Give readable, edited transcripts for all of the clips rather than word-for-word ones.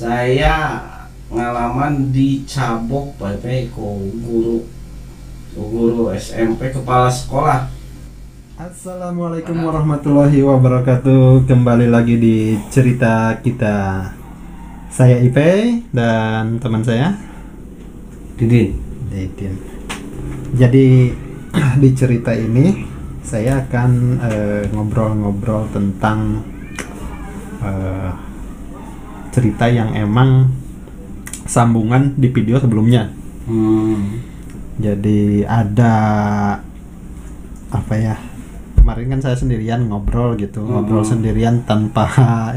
Saya ngalaman dicabok bae ku guru guru SMP, kepala sekolah. Assalamualaikum warahmatullahi wabarakatuh. Kembali lagi di cerita kita. Saya Ipe dan teman saya Didin. Didin. Jadi di cerita ini saya akan ngobrol-ngobrol tentang cerita yang emang sambungan di video sebelumnya. Jadi ada apa ya? Kemarin kan saya sendirian ngobrol gitu, ngobrol sendirian tanpa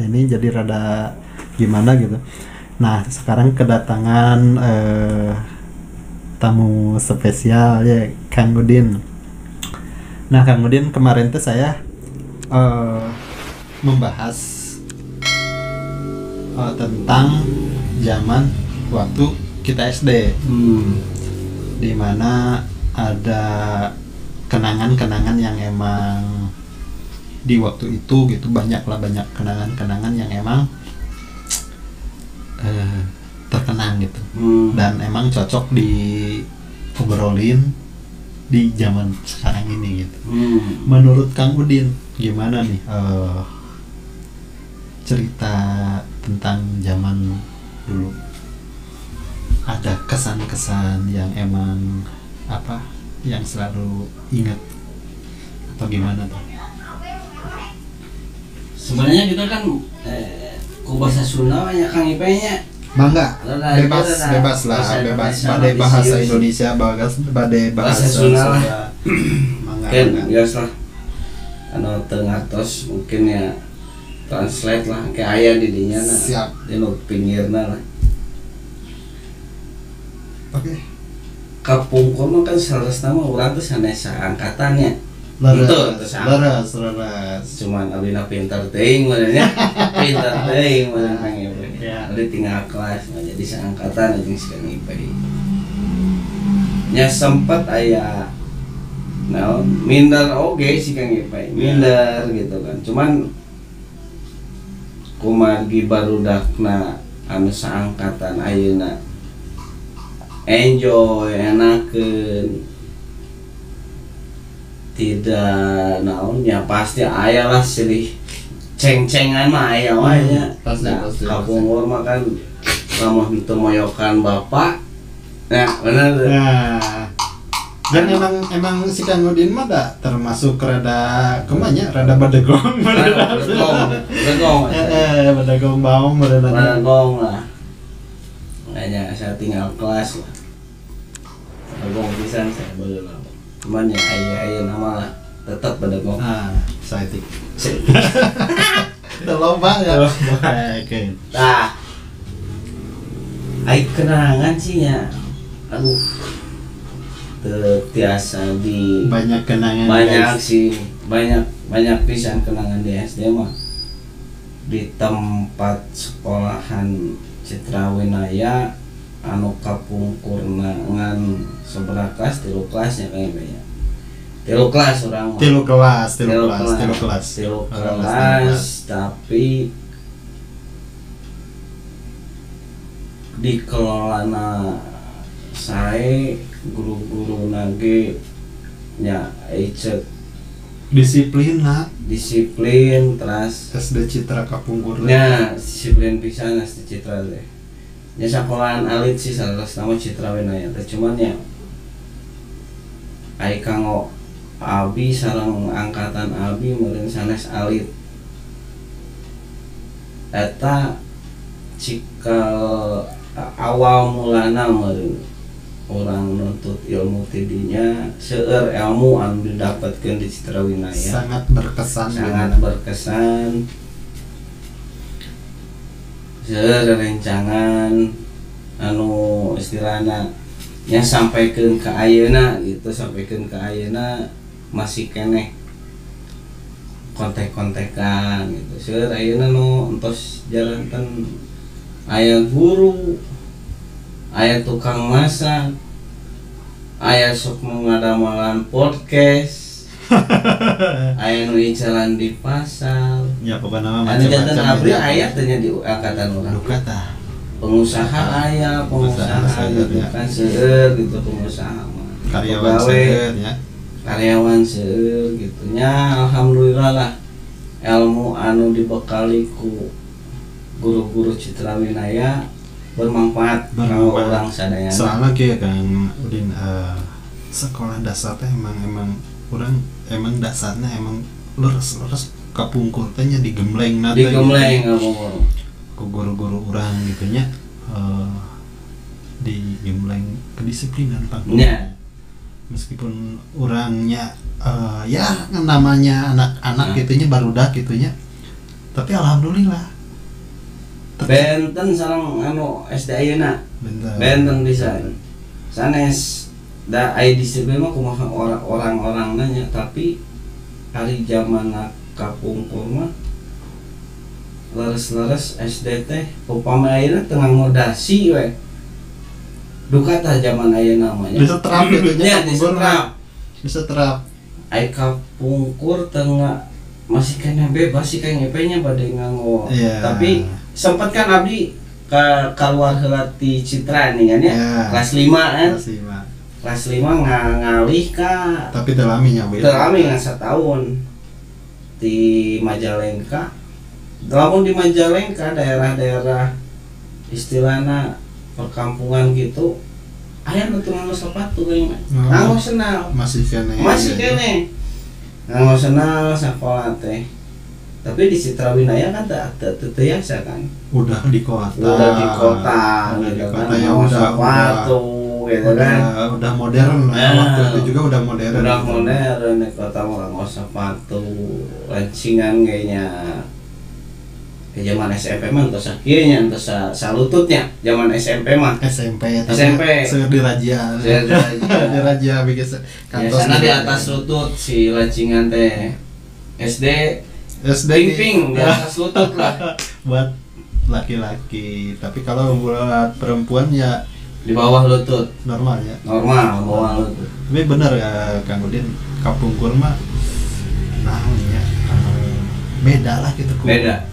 ini, jadi rada gimana gitu. Nah, sekarang kedatangan tamu spesial ya, Kang Udin. Nah, Kang Udin, kemarin tuh saya membahas tentang zaman waktu kita SD, di mana ada kenangan-kenangan yang emang di waktu itu gitu, banyak lah, banyak kenangan-kenangan yang emang terkenang gitu dan emang cocok diobrolin di zaman sekarang ini gitu. Menurut Kang Udin gimana nih cerita tentang zaman dulu? Ada kesan-kesan yang emang apa yang selalu ingat atau gimana tuh? Sebenarnya kita kan ku bahasa Sunda nya, Kang Ipe nya. Mangga, Rada- bebas, rada bebas lah, bahasa bebas. Indonesia Bade mah bahasa disius. Indonesia, bagas, bade Bahasa bahasa Sunda lah. Mangga, Kan mangga. biasa lah. Anu teu ngartos mungkin ya translate lah kayak aya di dinya na. Siap. Di nu pinggirna lah. Oke. Kapungkur mah kan saleresna mah urang teh sanes saangkatannya. Leres, Itu, terus leres, leres. Cuman abina pintar teuing meureun nya, pintar teuing meureun Kang Ipe. Ya. Abdi tinggal kelas mah jadi saangkatan jeung si Kang Ipe nya. Sempet aya naon, minder oge si Kang Ipe, minder gitu kan. Cuman kumargi barudakna anu saangkatan ayeuna enjoy, enakeun, tidak naon ya, pasti aya lah silih ceng-cengan mah aya wae nya. Pasti, Nah, pasti, kapungkur mah kan lamun teu moyokan bapak, nah bener. Nah, dan emang emang si Kang Udin mah da termasuk rada kumanya, rada badegong. Bedegong, bedegong. Badegong baong berenanya. Bedegong lah. Makanya saya tinggal kelas lah, bedegong pisan saya baheula. Cuman ya aya aya nama lah tetap bedegong. Ah, saeutik. Teu loba ya. Oke. Nah, ai kenangan sih ya, aduh, teu tiasa di Banyak kenangan, banyak guys. Sih, banyak, banyak pisan kenangan di SD mah, di tempat sekolahan Citra Winaya anu kapungkurna ngan seberapa kelas, tilu kelasnya kayaknya, tilu kelas urang mah. Tilu kelas, tilu kelas, tilu kelas. Tilu Tilu kelas, tapi dikelolana sae, guru-guru nage nya ecek. Disiplin lah. Disiplin terus. SD Citra kapungkur. Nya disiplin pisan SD Citra teh nya. Sekolahan alit sih salah nama Citra Winaya teh, cuman ya ai kanggo abi sareng angkatan abi meureun sanes alit. Eta cikal awal mulana meureun urang nuntut ilmu tidinya. Seueur ilmu anu didapatkeun di Citra Winaya. Sangat berkesan. Sangat gitu. Berkesan. Seueur rencangan anu istilahna nya sampaikeun ka ayeuna gitu, sampaikeun ka ayeuna masih keneh kontek-kontekan gitu. Seueur ayeuna nu entos jalanten, aya guru, aya tukang masak, aya sok nu ngadamalan podcast, aya nu jalan di pasar. Ya, pokoknya mah Anu janten macam-macam abri ya. aya teh nya di angkatan urang. Duka tah. Pengusaha aya, pengusaha gitu ya. Kan seueur gitu pengusaha mah. Karyawan pegawai, seueur ya. Karyawan seueur gitu nya. Alhamdulillah lah, ilmu anu dibekali ku guru-guru Citra Winaya bermanfaat kanggo Bermanfaat. Urang sadayana. Soalnya kayak Kang Udin, sekolah dasar teh emang emang urang emang dasarnya emang leres leres kapungkur teh nya digembleng na teh Digembleng gitu. Kapungkur. Ku guru-guru urang gitu nya, digembleng kedisiplinan, Pak. Nya. Meskipun orangnya, ya namanya anak-anak gitunya, barudak gitunya, tapi alhamdulillah Benten sareng anu SD ayeuna. Benten. Benten bisa sanes da aya disiplin mah kumaha orang-orang nanya, tapi hari zaman kapungkur mah leres-leres SD teh upama ayeuna teu nganggo dasi we, duka tah zaman ayeuna mah nya. Disetrap gitu nya. Nya. Kapungkur mah. Disetrap. Disetrap. Ai kapungkur tengah masih kena bebas sih kayaknya nya bade nganggo. Iya. Tapi sempat kan abdi ke keluar heula ti Citra nih kan ya. Iya. Kelas 5 kan. Kelas 5. Kelas 5 ngalih ka Tapi teu lami nya, Wil. Teu lami, ngan setahun di Majalengka. Lamun di Majalengka daerah-daerah istilahnya perkampungan gitu aya nu teu nganggo sepatu kayaknya. Oh. Nganggo sendal. Masih keneh. Masih keneh nganggo sendal sekolah teh, tapi di Citra Winaya kan tak tak biasa kan. Udah di kota. Udah di kota Udah di gitu kota kan, ya, nganggo udah sepatu gitu udah, kan. Udah modern lah ya. Nah. Waktu itu juga udah modern Udah gitu. Modern di kota mau nganggo sepatu lancingan kayaknya ke zaman SMP mah entos sakieu nya, entos salututnya zaman SMP mah. SMP tapi SMP. Seueur dirazia. Seueur dirazia. Dirazia bikin kantos. Biasanya di atas lutut si lancingan teh. SD SD ping-ping di atas lutut lah. Buat laki-laki, tapi kalau buat perempuan ya di bawah lutut. Normal ya. Normal bawah lutut. Tapi bener ya Kang Udin, kapungkur mah naon ya, beda lah gitu ku. Beda.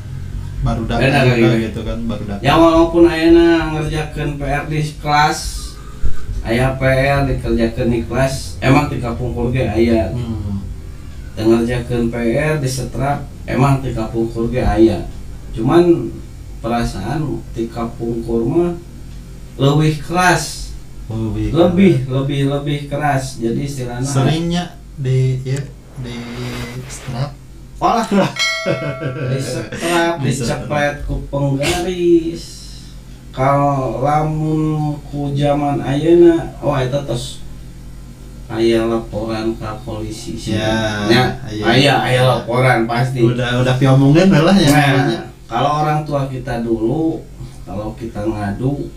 Baru Beda datang kayak gitu. Gitu kan, baru datang. Ya walaupun ayeuna ngerjakeun PR di kelas, aya PR dikerjakeun di kelas, emang di kapungkur ge aya. Teu ngerjakeun PR disetrap, emang di kapungkur ge aya, cuman perasaan di kapungkur mah lebih keras. Lebih Lebih lebih lebih keras, jadi istilahnya seringnya di ya di strap. Olah disetrap, Disetrap. dicepret ku penggaris. Kalau lamun ku zaman ayeuna, oh eta tos aya laporan ke polisi sih. Ya, ya aya. Aya aya laporan pasti. Udah diomongin lah ya Nah, namanya. kalau orang tua kita dulu, kalau kita ngadu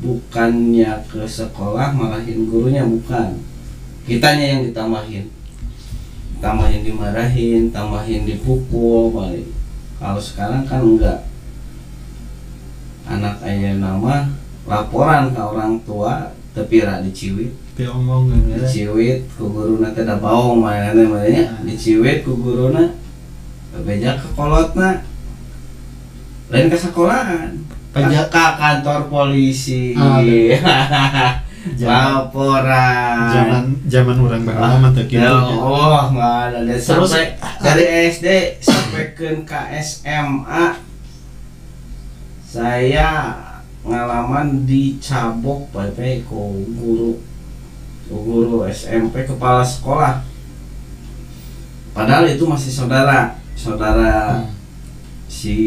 bukannya ke sekolah marahin gurunya, bukan. Kitanya yang ditambahin. Tambahin dimarahin, tambahin dipukul balik. Kalau sekarang kan enggak. Anak ayeuna mah laporan ke orang tua tepira diciwit. Diomongin ya. Diciwit ku guruna teh da baong mainanna mah nya. Diciwit ku guruna, bebeja ke kolotna, lain ke sekolahan, ke kantor polisi. Ah, Zaman- Laporan. Zaman zaman urang baheula mah teu kitu Ya nya. Allah, nggak ada. Dan Terus- sampai dari SD sampai ke SMA saya ngalaman dicabok bae ku guru, ku guru SMP, kepala sekolah. Padahal itu masih saudara, saudara si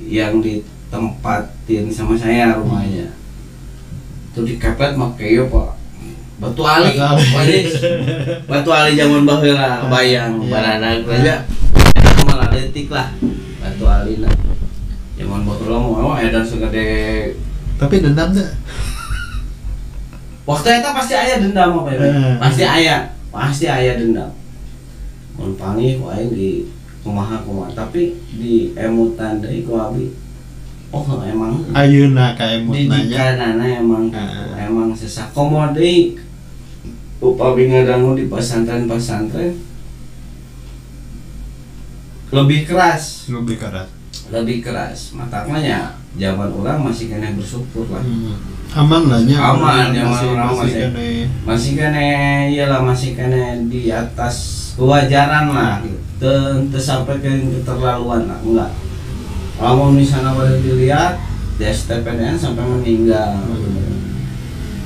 yang ditempatin sama saya rumahnya. Itu dikepet make ieu, Pak. Batu ali. Batu ali. Pokoknya batu ali zaman baheula bayang Iya. barana aja. Eta malah leutik lah batu alina. Zaman baheula mah oh edan segede. Tapi dendam teh? Waktu eta pasti aya dendam apa ya? Eh. Pasti aya, pasti aya dendam. Mun panggih ku aing di kumaha kumaha, tapi di emutan deui ku abi. Oh, emang Ayeuna ka emut nanya. didikanana emang Heeh. emang sesah. Komo deui upami ngadangu di pesantren-pesantren lebih keras. Lebih keras. Lebih keras, matakna nya. Zaman urang masih keneh bersyukur lah. Aman lah nya. Aman, zaman urang masih keneh iyalah, masih keneh di atas kewajaran lah gitu. Teu sampai ke keterlaluan lah, enggak. Kalau misalnya pada dilihat di STPDN sampai meninggal.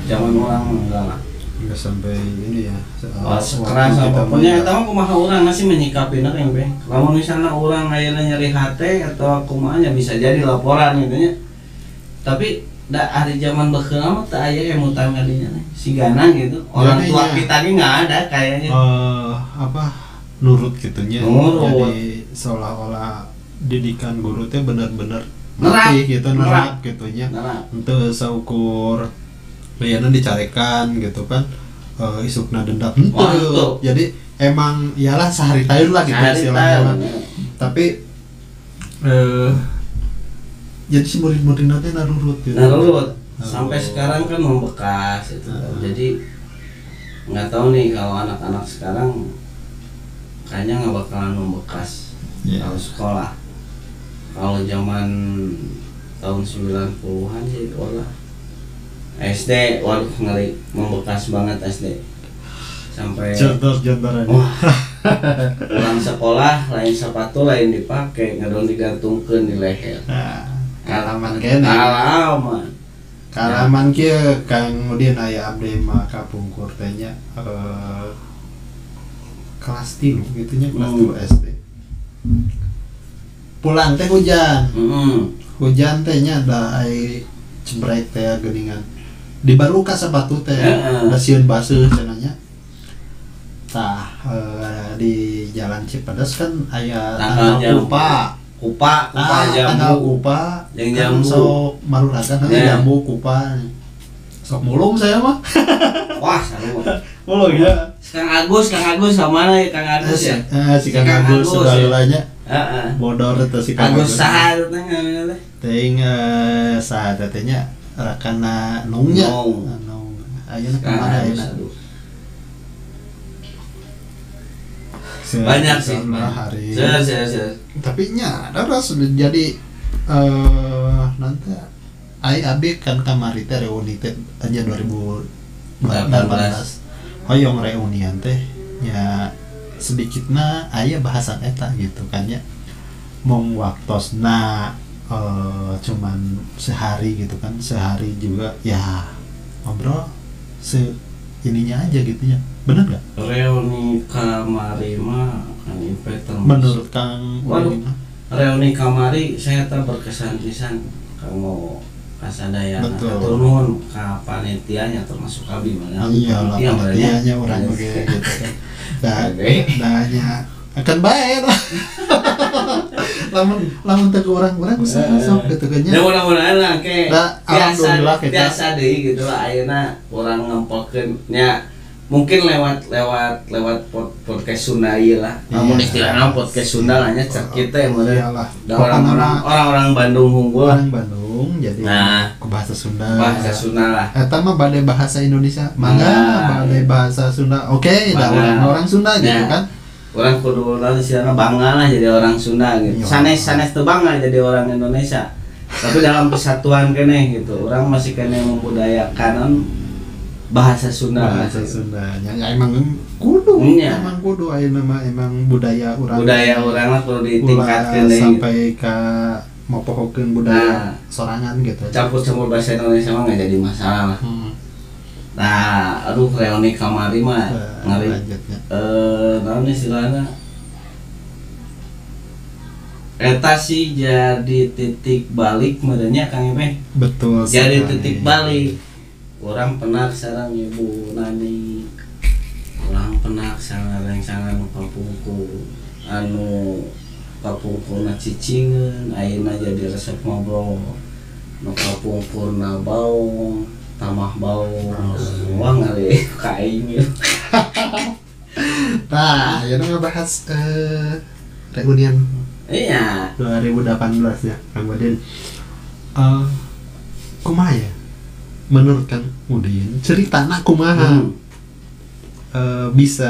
Zaman urang enggak lah. Enggak sampai ini ya. Sekeras apapun nya eta mah kumaha urang sih menyikapina kan be. Lamun misalnya urang ayeuna nyeri hate atau kumaha nya bisa jadi laporan gitu nya. Tapi da ari zaman baheula mah teu aya emutan kadinya teh. Sigana gitu. Orang Jadi tua nya, kita ge nggak ada kayaknya. Apa nurut gitunya. Nurut. Jadi seolah-olah didikan guru teh bener-bener Nerap. ngerti gitu, nerap gitunya. Nerap. Henteu saukur liana dicarekan gitu kan. Isukna dendam henteu. Jadi emang iyalah sehari tahun lah gitu istilahnya mah. Tapi jadi si murid-murid nanti narurut gitu. Narurut. Sampai sekarang kan membekas itu. Jadi nggak tahu nih kalau anak-anak sekarang kayaknya nggak bakalan membekas kalau sekolah. Kalau zaman tahun 90-an sih walah. SD, waduh ngeri, membekas banget SD. Sampai contoh-contoh. Wah. Pulang sekolah lain sepatu lain dipakai, ngedon digantungkeun di leher. Nah, kalaman kene. Kalaman. Kalaman kieu Kang Udin aya abdi mah kapungkur teh nya kelas 3 gitu nya, kelas 2 SD. Pulang teh hujan. Hujan teh nya da ai cembrek teh geuningan. Dibaruka sepatu teh, da sieun baseuh cenah nya. Tah di Jalan Cipedes kan aya tanggal kupa. Kupa, kupa jambu. Tanggal kupa. Yang jambu. Sok maruragan jambu kupa. Sok mulung saya mah. Wah, seru. Mulung ya. Kang Agus sama mana ya Kang Agus ya? Si Kang Agus segalanya. Heeh. Bodor teh si Kang Agus saha teh ngaranna teh? Teuing saha teh nya rakana nungnya. Nung. Ayeuna kumaha ayeuna? Banyak sih hari. Se. Tapi nya ada sudah jadi nanti IAB kan kamari teh reuni teh aja 2018. Hoyong reunian teh nya sedikitna aya bahasan eta gitu kan nya. Mong waktosna cuman sehari gitu kan, sehari juga ya ngobrol se ininya aja gitu nya. Bener gak? Reuni kamari mah Kang Ipe termasuk. Menurut Kang waduh, reuni kamari saya tak berkesan pisan kanggo kasadayana. Hatur nuhun ka panitianya termasuk abi mana. Iya lah panitianya urang oge gitu kan. Da nya akan bae lah. Lamun teu urang-urang usaha sok gitu kan nya. Ya mudah-mudahan lah ke. Alhamdulillah biasa deui gitu lah ayeuna urang ngempelkeun nya. Mungkin lewat podcast Sunda ieu lah. Namun istilahna podcast Sunda lah nya cek kita yang mana. Orang-orang Bandung unggul. Orang Bandung jadi nah, ke bahasa Sunda. Bahasa Sunda lah. Eta mah bade bahasa Indonesia. Mangga bade bahasa Sunda. Oke, da orang Sunda gitu kan. Orang kudu istilahna bangga lah jadi orang Sunda gitu. Sanes-sanes teu bangga jadi orang Indonesia. Tapi dalam kesatuan keneh gitu. Orang masih keneh membudayakan bahasa Sunda. Bahasa Sunda. Ya emang kudu, emang kudu ayeuna mah emang budaya urang. Budaya urang lah kudu ditingkatkeun deui. Sampai ka mopohokeun budaya sorangan gitu. Campur-campur bahasa Indonesia mah enggak jadi masalah lah. Nah, aduh reuni kamari mah ngeri. Naon istilahna? Eta sih jadi titik balik meureunnya Kang Ipe. Betul. Jadi titik balik. Orang penak sareng Ibu Nani, orang penak sareng rencana nu kapungkur, anu kapungkurna cicingeun, ayeuna jadi resep ngobrol, nu kapungkurna baong, tamah baong, wah ngari ka aing. Tah, ayeuna ngebahas reunian. Iya. 2018 ya, Kang Udin. Kumaha ya? Menurut Kang Udin, ceritana kumaha bisa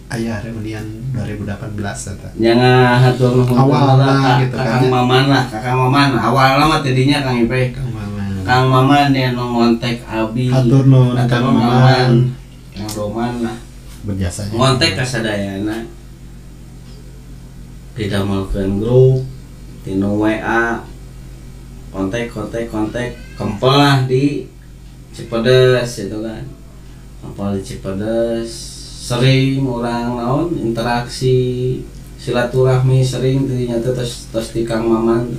aya reunian 2018 eta. Nya ngahatur nuhun awalna gitu kan. Kang Maman lah, Kakang Maman. Awalna mah tadinya Kang Ipe. Kang Maman. Kang Maman yang ngontek abi. Hatur nuhun Kang Maman. Kang Roman lah. Berjasanya. Ngontek ka sadayana. Didamelkeun grup, tinu WA. Kontak kempel lah di Cipedes gitu kan. Kempel di Cipedes sering orang naon interaksi silaturahmi sering tadinya teh tos di Kang Maman.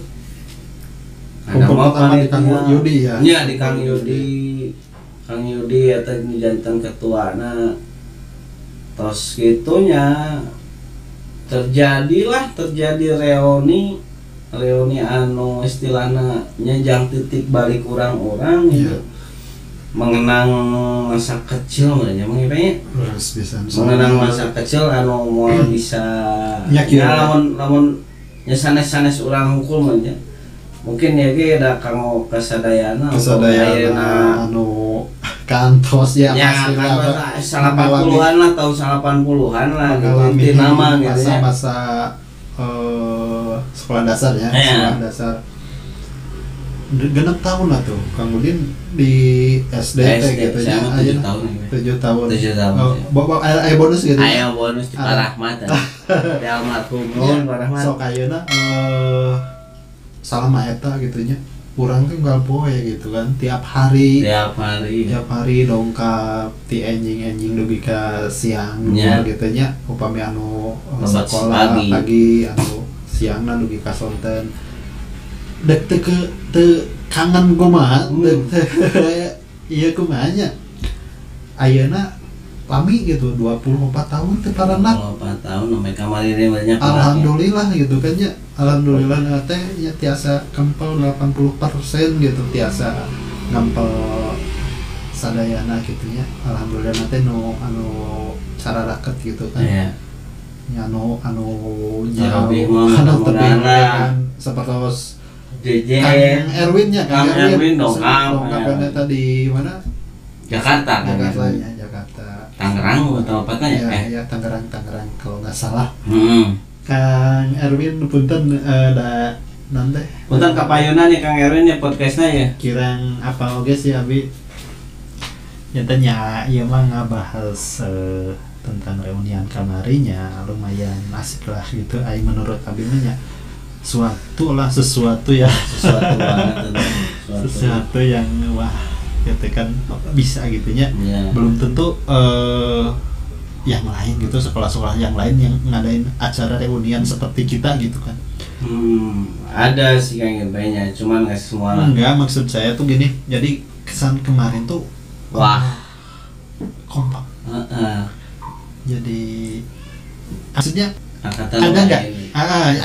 Ada mau di Kang Yudi ya. Nya di Kang Yudi. Kang Yudi eta jantan ketuana. Tos gitunya terjadi reuni anu istilahna nya jang titik balik urang-urang gitu. Mengenang masa kecil mah nya mah bisa mengenang masa kecil anu moal bisa ya, lamun nya sanes-sanes urang hungkul mah nya. Mungkin ya ge da kanggo kasadayana anu kantos ya, ya pasti 80-an lah, tahun 80-an lah gitu inti nama gitu ya. Masa-masa sekolah dasar ya, sekolah dasar 6 tahun lah tuh Kang Udin di SD gitu ya, 7 tahun. 7 tahun. Oh, aya bonus gitu. Aya bonus di Pak Rahmat. Di almarhum Pak Rahmat. Sok ayeuna salama eta gitu nya. Urang tuh unggal poe gitu kan, tiap hari dongkap ti enjing-enjing dugi ka siang gitu nya, upami anu sekolah pagi anu siangna dugi ka sonten. Dek teu teu kangen kumaha, ieu kumaha nya. Ayeuna lami gitu 24 tahun teu parandak. 24 tahun sampai kamari banyak. Alhamdulillah gitu kan nya. Alhamdulillah teh nya tiasa kempel 80% gitu, tiasa ngempel sadayana gitu nya. Alhamdulillah teh nu anu cara raket gitu kan. Iya. Nya anu jauh anu tebih kan sapertos JJ Kang Erwin nya, Kang Erwin dongkap eta di mana? Jakarta. Jakarta ya, Jakarta. Tangerang atau apa ya? Ya, Tangerang kalau nggak salah. Kang Erwin punten da nanti. Punten kapayunan ya Kang Erwin ya podcastnya ya. Kirang apa oge sih abi. Nyata nya ieu mah ngabahas tentang reunian kamarinya lumayan asik lah gitu. Ai menurut abi mah nya suatu sesuatu ya. Sesuatu banget. Sesuatu yang wah gitu kan bisa gitu nya. Yeah. Belum tentu yang lain gitu, sekolah-sekolah yang lain yang ngadain acara reunian seperti kita gitu kan. Ada sih kayaknya banyak, cuman nggak semua lah. Enggak, maksud saya tuh gini, jadi kesan kemarin tuh wah kompak. Jadi maksudnya angkatan ada nggak?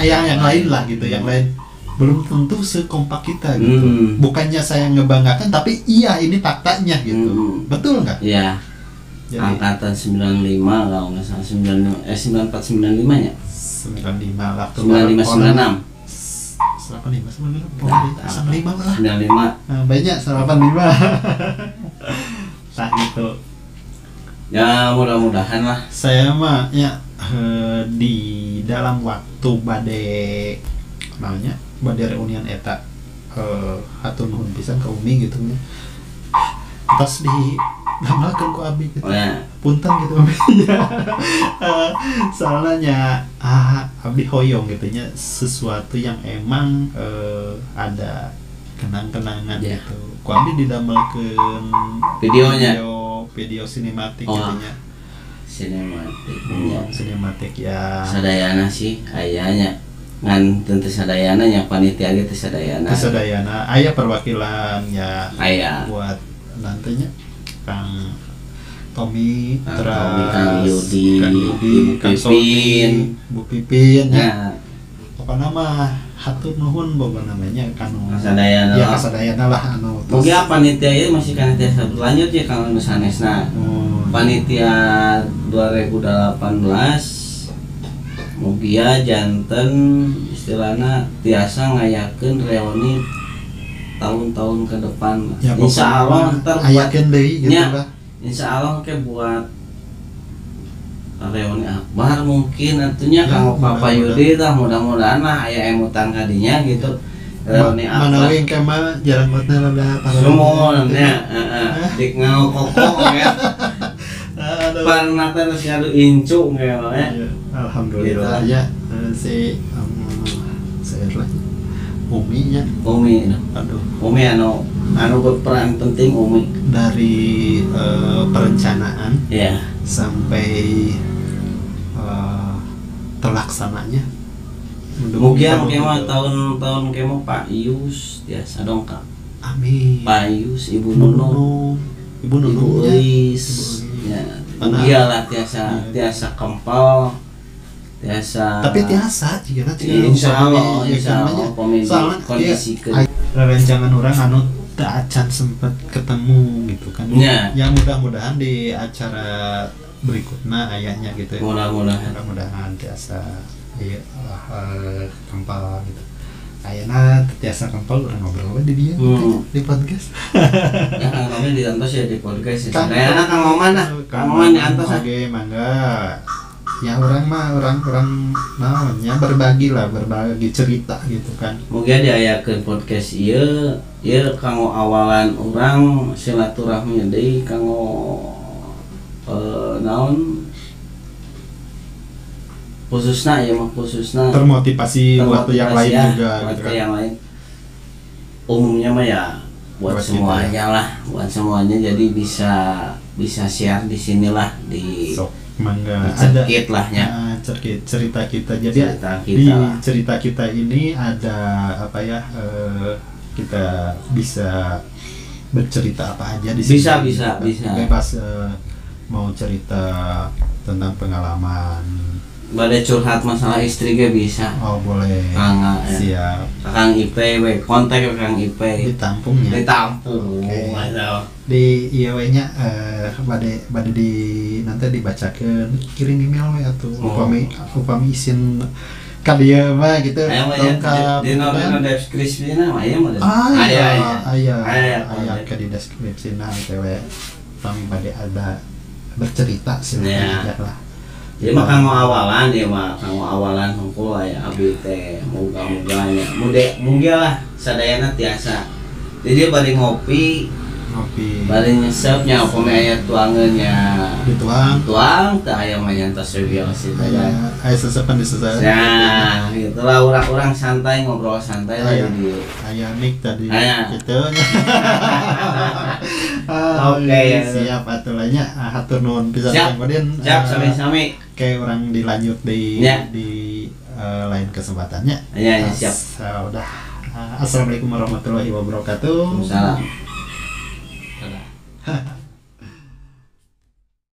Yang lain lah gitu, yang lain belum tentu sekompak kita gitu. Bukannya saya ngebanggakan, tapi iya ini faktanya gitu. Betul nggak? Iya. Jadi, angkatan 95 kalau nggak salah, 94 95 ya? 95 lah. 95 96. 95 95 lah. 95. Nah, banyak 85. Nah gitu. Ya mudah-mudahan lah. Saya mah ya di dalam waktu bade namanya bade reunian eta hatur nuhun pisan ka Umi gitu nya. Terus di damelkeun ku abi gitu. Oh, ya. Punten gitu abi. Soalnya abi hoyong gitu nya sesuatu yang emang ada kenang-kenangan yeah. gitu. Ku abi didamelkeun videonya. Video sinematik gitu nya. Sinematik. Sinematik ya. Sadayana sih ayahnya. Ngan tentu sadayana nya panitia ge teu sadayana. Teu sadayana aya perwakilan ya. Aya. Buat nantinya Kang Tommy, Kang Tommy, Kang Yudi, Kang Bu Pipin, Sony, Bu Pipin ya. Ya. Pokoknya mah hatur nuhun boga namanya kanu kasadayana. Ya kasadayana lah anu. Mugi panitia ieu masih panitia berlanjut ya kang anu sanesna. Panitia 2018 mugia janten istilahna tiasa ngayakeun reuni tahun-tahun ke depan. Ya, insya Allah ntar ayakeun deui gitu lah. Insya Allah ke buat Reuni akbar mungkin atunya Ya, kanggo Papa mudah-mudahan. Yudi tah, mudah-mudahan lah aya emutan kadinya gitu, reuni akbar. Manawi engke mah jarangotna rada parah. Sumuhun nya, heeh, dik ngakoko ya. Aduh. Pernah teh terus ngadu incu ya. Iya, alhamdulillah Gitu. ya. Si saya lah Umi nya. Umi. Aduh. Umi anu anu berperan penting Umi. Dari perencanaan sampai terlaksananya. Mendukung Mungkin kita mungkin mah begitu. Tahun-tahun kemo Pak Ius biasa dongkap. Amin. Pak Ius, Ibu Ibu Nunu, Nunung. Ibu Nunung Ibu ya. Euis. Ibu Euis. Ya, Mana? iyalah tiasa Iya. tiasa kempal, tiasa. Tapi tiasa jika nanti Iya, insya Allah, insya Allah, pemimpin kondisikeun. Rerencangan orang anu teu acan sempet ketemu gitu kan. Ya. Ya mudah-mudahan di acara berikutnya ayahnya gitu ya. Mudah-mudahan. Mudah-mudahan tiasa iya lah, kempal gitu. Ayeuna teu tiasa kempal urang ngobrol we di dia gitu, di podcast. Ya Kang Romi diantos ya di podcast ya. Kang- Kayaknya Kang Oman lah. Kang Oman diantos ah. Oke, mangga. Ya orang mah orang-orang naonnya berbagi lah, berbagi cerita gitu kan. Mugia diayakeun podcast ieu ieu kanggo awalan urang silaturahmi deui kanggo naon khususna ieu mah khususna Termotivasi buat yang termotivasi lain ya, juga buat gitu kan. yang lain umumnya mah ya buat Buat kita semuanya lah, buat semuanya, jadi bisa bisa share di sinilah di Sok mangga ada cerkit lah ya. Nah, cerkit cerita kita. Jadi Cerita kita di lah. cerita kita ini ada apa ya? Kita bisa bercerita apa aja di sini. Bisa, bisa, Gitu kan. bisa. Bebas mau cerita tentang pengalaman. Bade curhat masalah istri ge bisa. Oh, boleh. Mangga ya. Siap. Kang Ipe we, kontak ke Kang Ipe. Ditampungnya. Ditampung. Oke. Mantap. Di IW nya bade bade di nanti dibacakeun, kirim email we atuh. Oh. Upami upami isin ka dieu mah gitu Aya mah ya, lengkap di gitu no kan. di deskripsi na mah aya mah. Aya, Aya, aya, aya. aya ke di deskripsi na teh upami bade ada bercerita silakan Ya. aja lah. Ieu mah kanggo awalan, ieu mah kanggo awalan hungkul aya abdi teh muga-muga nya. Mude mugia lah sadayana tiasa. Jadi bari ngopi, Ngopi bari nyesep nya upami aya tuangeun nya. Dituang. Tuang teh aya mah nyantos biasa teh. Aya aya sesepan di sesepan. Nah, gitulah orang-orang santai ngobrol santai lah Aya. di Aya mic tadi Aya. gitu. Ah, Oke, ya. siap atuh lah nya. Ah, hatur nuhun pisan Siap. Kang Godin. Siap, sami-sami. Kayak orang dilanjut di Ya. di lain kesempatannya. Ya, ya, siap. Udah. Assalamualaikum warahmatullahi wabarakatuh. Waalaikumsalam.